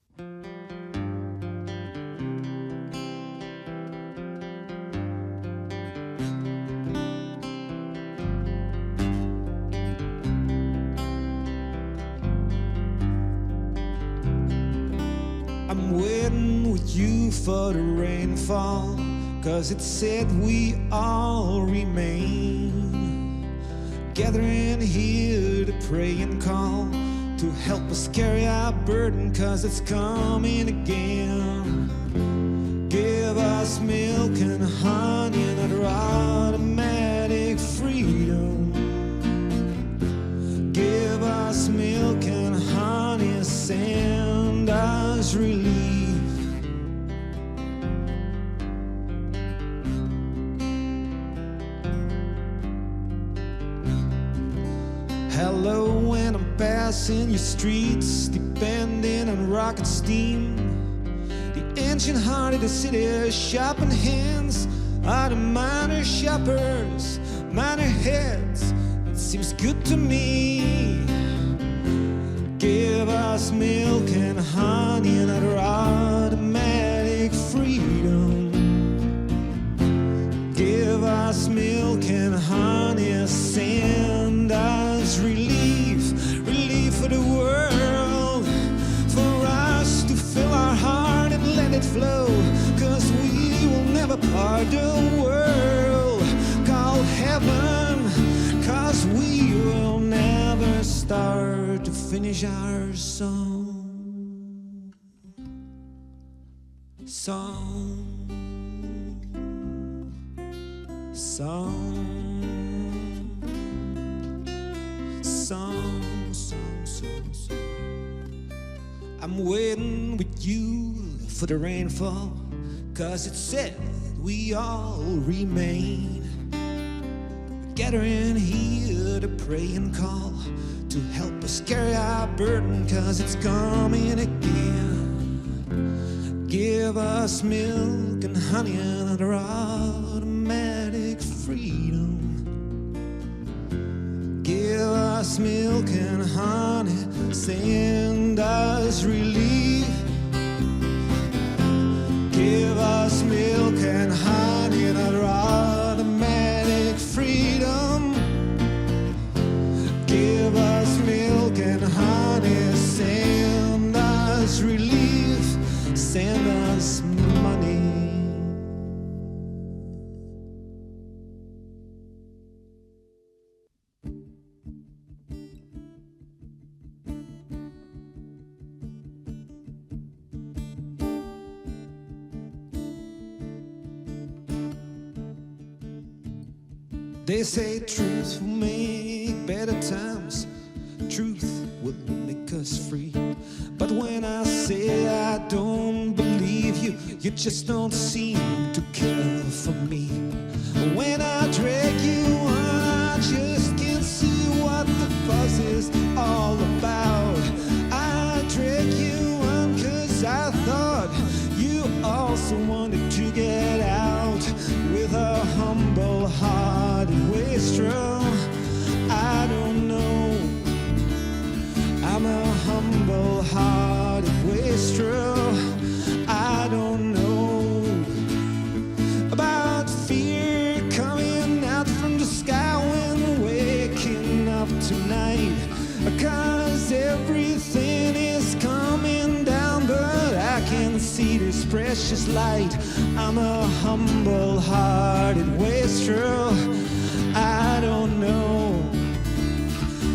I'm waiting with you for the rainfall Cause it said we all remain Gathering here to pray and call To help us carry our burden Cause it's coming again Give us milk and honey and automatic freedom Give us milk and honey Send us relief Hello when I'm passing your streets Depending on rocket steam The ancient heart of the city Shopping hands Are the minor shoppers Minor heads It seems good to me Give us milk and honey And our automatic freedom Give us milk and honey Send us relief Relief for the world For us to fill our heart and let it flow Cause we will never part the world Called heaven Cause we will never start to finish our song Song Song Song, song, song, song I'm waiting with you for the rainfall Cause it said we all remain Gathering here to pray and call To help us carry our burden Cause it's coming again Give us milk and honey and our automatic freedom Give us milk and honey Send us relief Give us milk and honey and our automatic freedom Give us milk and honey Send us relief Send us money They say truth will make better times. Truth will make us free. But when I say I don't believe you, you just don't seem to care for me. When I drag you on, I just can't see what the fuss is all about. I drag you on cause I thought you also wanted to get out with a humble hearted wastrel. I don't know. I'm a humble hearted wastrel. I don't know about fear coming out from the sky when waking up tonight. Cause everything is coming down, but I can see this precious light. I'm a humble hearted wastrel. I don't know.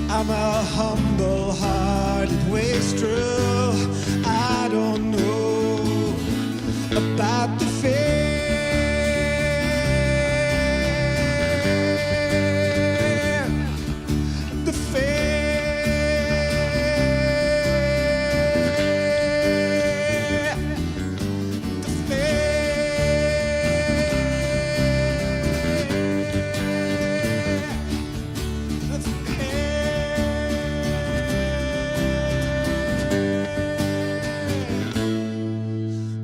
I'm a humble hearted wastrel. I don't know about the fear. The fear. The fear. The fear.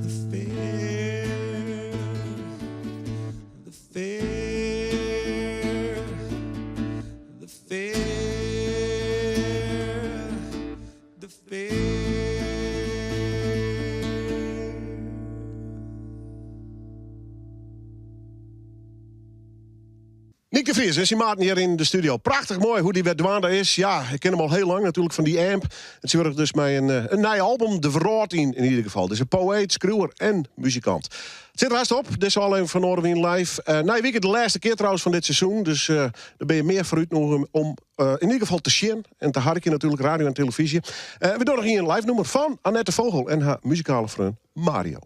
The fear. The fear. The fear. The fear. Nyk de Vries en syn maten hjir yn de studio. Prachtich moai hoe't dy wer dwaande is. Ja, ik ken him al hiel lang natuerlik fan die Amp. En se wurket dus mei in, eh, in nij album, De Wrâld yn, yn ieder gefal. Dus in poëet, skriuwer en muzikant. It sit der hast op, dizze ôflevering fan Noardewyn Live. Uh, nije wike de lêste kear trouwens fan dit seizoen. Dus uh, dêr binne je mear foar útnûge om uh, yn ieder gefal te sjen en te harkjen natuerlik, radio en televyzje. We dogge noch ien live nûmer fan Annette Vogel en har muzikale freon Mario.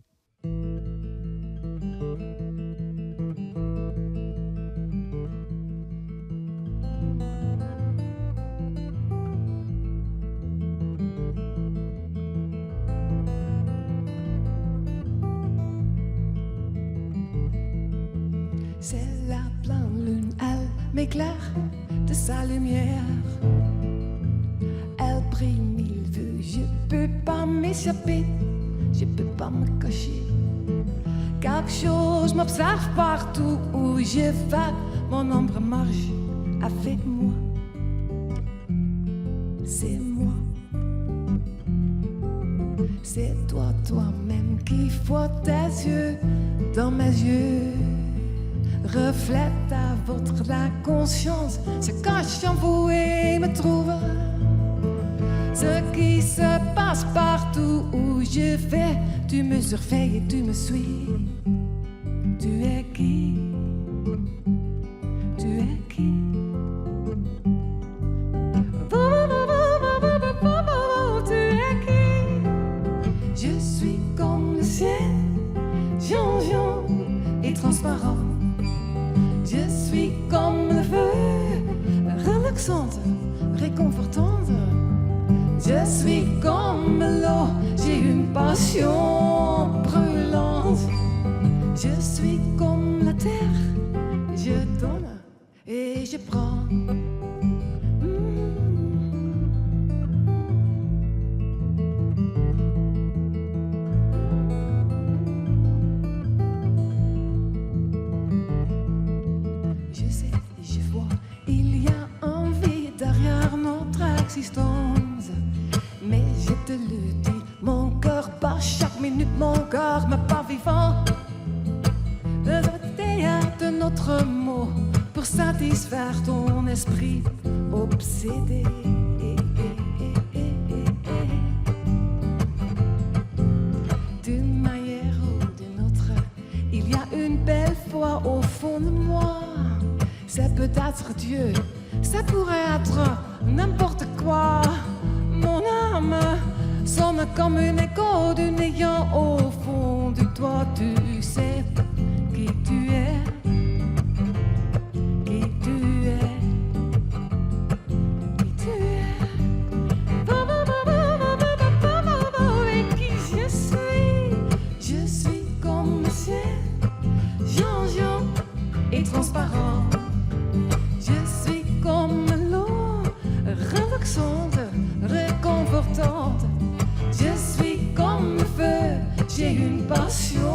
C'est la pleine lune, elle m'éclaire de sa lumière. Elle brille mille feux, je peux pas m'échapper, je peux pas me cacher. Quelque chose m'observe partout où je vais, mon ombre marche avec moi. C'est moi. C'est toi, toi-même qui vois tes yeux dans mes yeux. Reflète à votre la conscience, se cache en vous et me trouve. Ce qui se passe partout où je vais, tu me surveilles et tu me suis. Tu es qui? Tu es qui? Tu es qui? Je suis comme le ciel, changeant et transparent. Je suis comme le feu, relaxante, réconfortante. Je suis comme l'eau, j'ai une passion brûlante. Je suis comme la terre, je donne et je prends. Je sais, je vois, il y a un vide derrière notre existence. Mais je te le dis, mon cœur bat chaque minute, mon cœur me bat vivant. Le théâtre de notre mot pour satisfaire ton esprit obsédé. D'une manière ou d'une autre, il y a une belle foi au fond de moi. C'est peut-être Dieu, ça pourrait être n'importe quoi. Mon âme sonne comme un écho du néant au fond de toi. Tu sais qui tu es, qui tu es. Relaxante, réconfortante. Je suis comme le feu, j'ai une passion.